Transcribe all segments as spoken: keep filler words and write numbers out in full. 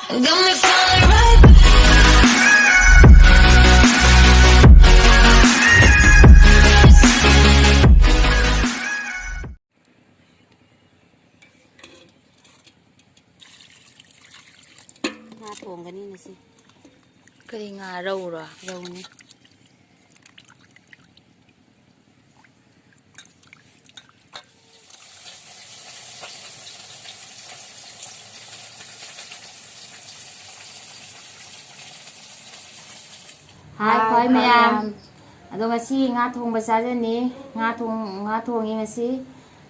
Got me falling right back. ꯉꯥ ꯊꯣꯡꯒꯅꯤ ꯉꯁꯤ꯫ ꯀꯔꯤ ꯉꯥ? ꯔꯧꯔꯣ? ꯔꯧꯅꯤ꯫ ꯍꯥꯏ, ꯍꯥꯏ, ꯈ꯭ꯋꯥꯏ ꯈ꯭ꯋꯥꯏ ꯃꯌꯥꯝ꯫ ꯃꯌꯥꯝ꯫ ꯑꯗꯣ ꯉꯁꯤ ꯉꯥ ꯊꯣꯡꯕ ꯆꯥꯖꯅꯤ꯫ ꯉꯥ ꯊꯣꯡ-, ꯉꯥ ꯊꯣꯡꯉꯤ ꯉꯁꯤ꯫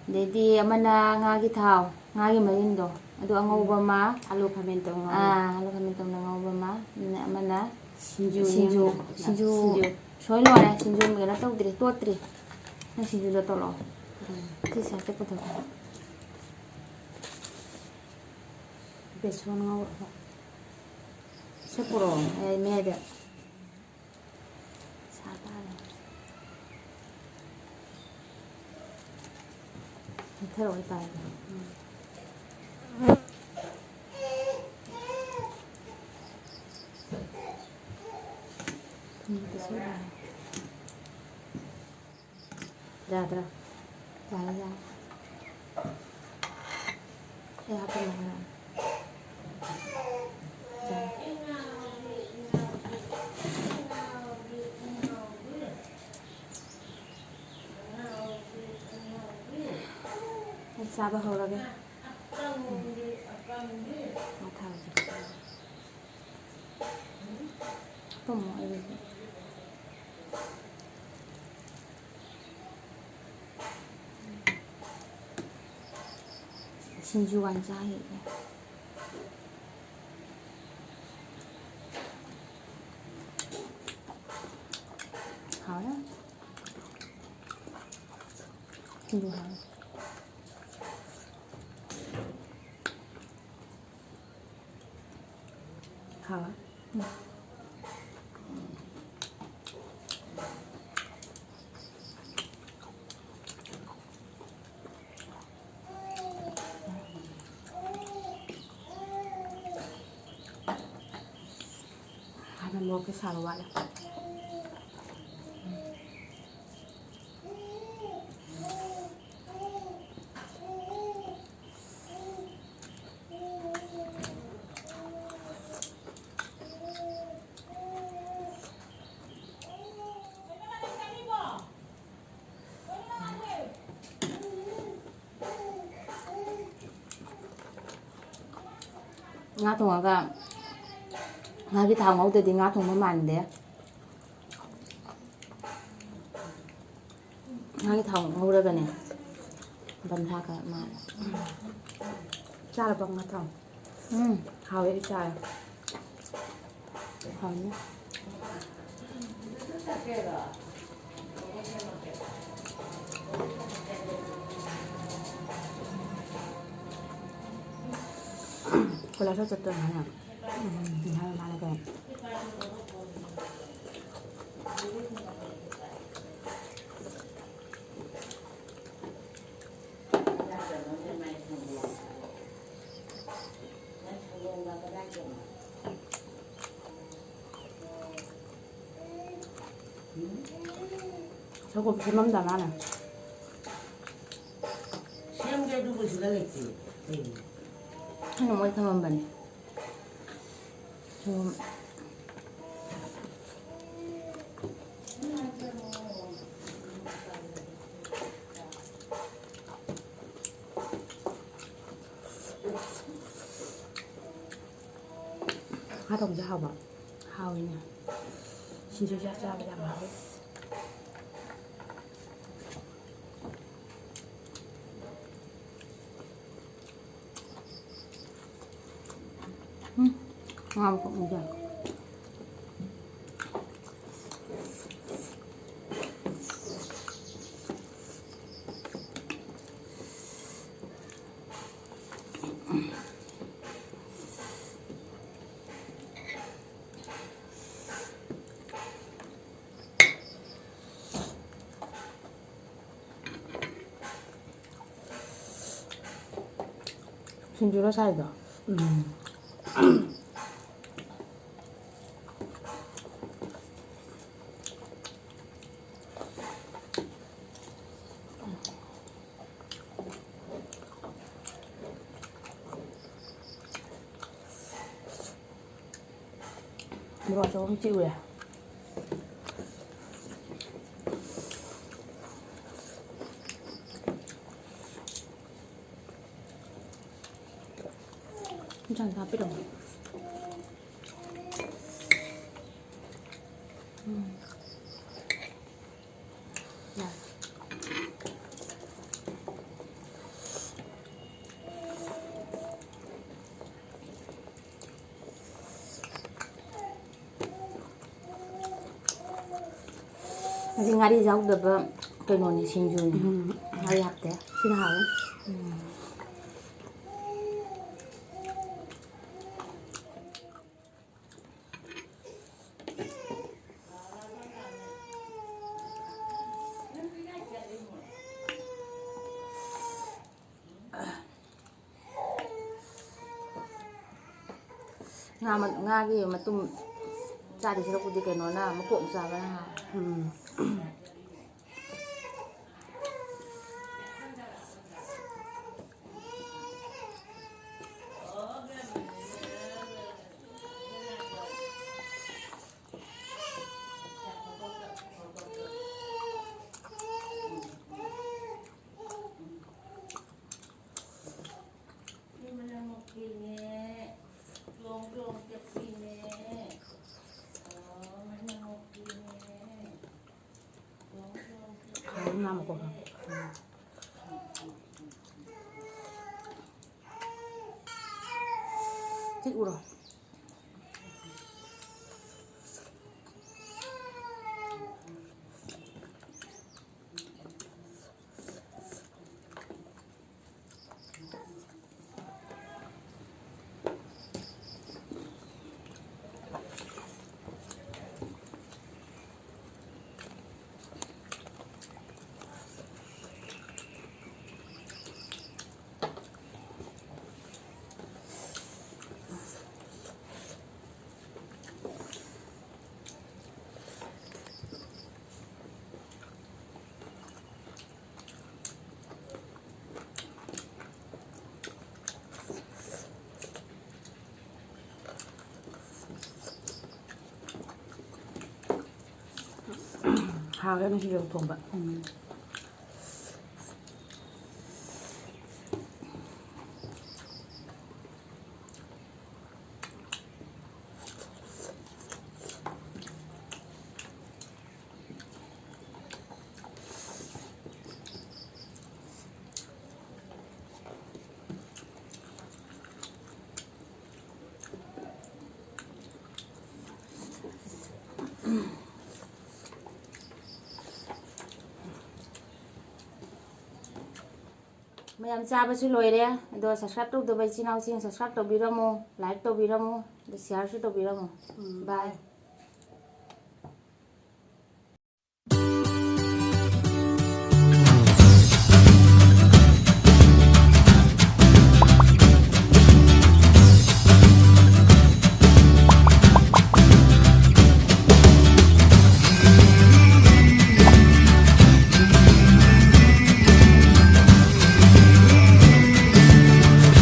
ꯑꯗꯩꯗꯤ ꯑꯃꯅ ꯉꯥꯒꯤ ꯊꯥꯎ, ꯉꯥꯒꯤ ꯃꯔꯤꯟꯗꯣ, ꯑꯗꯨ ꯑꯉꯧꯕ ꯑꯃ꯫ ꯑꯂꯨ ꯈꯥꯃꯦꯟ ꯇꯧꯔ ꯉꯧꯕ꯫ ꯑꯥ, ꯑꯂꯨ ꯈꯥꯃꯦꯟ ꯇꯧꯅ ꯉꯧꯕ ꯑꯃ꯫ ꯑꯗꯨꯅ ꯑꯃꯅ ꯁꯤꯡꯖꯨ ꯁꯤꯡꯖꯨ, ꯌꯦꯟꯕ꯫ ꯁꯤꯡꯖꯨ ꯁꯤꯡꯖꯨ꯫ ꯁꯣꯏ ꯂꯣꯏꯔꯦ꯫ ꯁꯤꯡꯖꯨ ꯀꯩꯅꯣ ꯇꯧꯗ꯭ꯔꯤ, ꯇꯣꯠꯇ꯭ꯔꯤ꯫ ꯅꯪ ꯁꯤꯡꯖꯨꯗꯣ ꯇꯣꯠꯂꯛꯑꯣ꯫ ꯎꯝ꯫ ꯁꯤ ꯁꯥꯏꯠꯇ ꯄꯨꯊꯣꯛꯑꯣ꯫ ꯕꯦꯁꯣꯟ ꯉꯧꯔꯒ꯫ ꯁꯤ ꯄꯨꯔꯛꯑꯣ, ꯑꯩ ꯃꯌꯥꯏꯗ꯫ ꯁꯥ ꯇꯥꯔꯦ꯫ ꯃꯨꯠꯊꯔꯛꯑꯣ ꯇꯥꯔꯦ꯫ ꯎꯝ꯫ ꯊꯨꯝꯗꯤ ꯀꯩꯁꯨ ꯌꯥꯏ꯫ ꯌꯥꯗ꯭ꯔꯥ? ꯌꯥꯔꯦ, ꯌꯥꯔꯦ꯫ ꯑꯩ ꯍꯥꯞꯄꯝꯃꯒꯦ꯫ ꯌꯥꯔꯦ꯫ ꯑꯩ ꯆꯥꯕ ꯍꯧꯔꯒꯦ꯫ ꯃꯊꯥꯁꯦ꯫ ꯍꯥꯄꯝꯃꯣ ꯑꯩꯒꯤꯁꯨ꯫ ꯁꯤꯡꯖꯨ ꯋꯥꯏ ꯆꯥ ꯍꯦꯛꯑꯦ꯫ ꯍꯥꯎꯔꯦ꯫ ꯁꯤꯡꯖꯨ ꯍꯥꯎꯔꯦ꯫ ꯍꯥꯎꯋꯦ꯫ ꯎꯝ꯫ ꯃꯣꯔꯣꯛꯇꯤ ꯁꯥꯕ ꯋꯥꯠꯂꯦ꯫ ꯉꯥ ꯊꯣꯡꯉꯒ ꯉꯥꯒꯤ ꯊꯥꯎ ꯉꯧꯗꯗꯤ ꯉꯥ ꯊꯣꯡꯕ ꯃꯥꯟꯗꯦ꯫ ꯉꯥꯒꯤ ꯊꯥꯎ ꯉꯧꯔꯒꯅꯦ ꯕꯟꯗꯥ ꯈꯔ ꯃꯥꯜꯂꯦ꯫ ꯆꯥꯔꯕ ꯉꯥ ꯊꯥꯎ? ꯎꯝ꯫ ꯍꯥꯎꯋꯦ, ꯑꯩ ꯆꯥꯔꯦ꯫ ꯍꯥꯎꯅꯤ꯫ ꯀꯣꯂꯦꯖꯇ ꯆꯠꯇꯣꯏꯅꯦ ꯍꯥꯏꯅ꯫ ꯎꯝ, ꯍꯥꯏꯔ ꯃꯥꯅ ꯀꯩꯅꯣ꯫ ꯁꯪꯒꯣꯝ ꯁꯦꯝꯃꯝꯗ ꯃꯥꯅ꯫ ꯁꯦꯝꯒꯦ ꯑꯗꯨꯕꯨ ꯁꯤꯗ ꯂꯩꯇꯦ꯫ ꯑꯩꯅ ꯃꯣꯏ ꯊꯝꯃꯝꯕꯅꯦ꯫ ꯁꯪꯒꯣꯝ꯫ ꯉꯥ ꯊꯣꯡꯕꯁꯦ ꯍꯥꯎꯕ꯭ꯔꯣ? ꯍꯥꯎꯋꯤꯅꯦ꯫ ꯁꯤꯡꯖꯨ ꯆꯥ ꯆꯥꯕꯗ ꯌꯥꯝ ꯍꯥꯎꯋꯤ꯫ ꯎꯝ, ꯉꯥ ꯃꯀꯨꯞ ꯃꯀꯨꯞ꯫ ꯁꯤꯡꯖꯨꯔꯣ ꯁꯥꯏꯗꯣ? ꯎꯝ꯫ ꯃꯣꯔꯣꯛ ꯑꯆꯧꯕ ꯑꯃ ꯆꯤꯛꯎꯔꯦ꯫ ꯏꯟꯁꯥꯡ ꯍꯥꯞꯄꯤꯔꯛꯑꯣ꯫ ꯎꯝ꯫ ꯌꯥꯔꯦ꯫ ꯉꯁꯤ ꯉꯥꯔꯤ ꯌꯥꯎꯗꯕ ꯀꯩꯅꯣꯅꯤ, ꯁꯤꯡꯖꯨꯅꯤ꯫ ꯎꯝ꯫ ꯉꯥꯔꯤ ꯍꯥꯞꯇꯦ꯫ ꯁꯤꯅ ꯍꯥꯎꯋꯦ꯫ ꯎꯝ꯫ ꯉꯥ ꯃ-, ꯉꯥꯒꯤ ꯃꯇꯨꯝ ꯆꯥꯗꯣꯏ ꯁꯔꯨꯛꯄꯨꯗꯤ ꯀꯩꯅꯣꯅ, ꯃꯀꯣꯛ ꯆꯥꯕꯅ ꯍꯥꯎꯋꯦ꯫ ꯎꯝ꯫ ꯍꯥꯎꯕ ꯉꯥ ꯃꯀꯣꯛꯇꯣ꯫ ꯆꯤꯛꯎꯔꯣ꯫ ꯍꯥꯎꯔꯦ ꯉꯁꯤꯒꯤ ꯊꯣꯡꯕ꯫ ꯎꯝ꯫ ꯃꯌꯥꯝ ꯆꯥꯕꯁꯨ ꯂꯣꯏꯔꯦ꯫ ꯑꯗꯣ subscribe ꯇꯧꯗꯕ ꯏꯆꯤꯟ ꯏꯅꯥꯎꯁꯤꯡ subscribe ꯇꯧꯕꯤꯔꯝꯃꯨ, like ꯇꯧꯕꯤꯔꯝꯃꯨ, ꯑꯗ shareꯁꯨ ꯇꯧꯕꯤꯔꯝꯃꯨ꯫ ꯎꯝ꯫ Bye꯫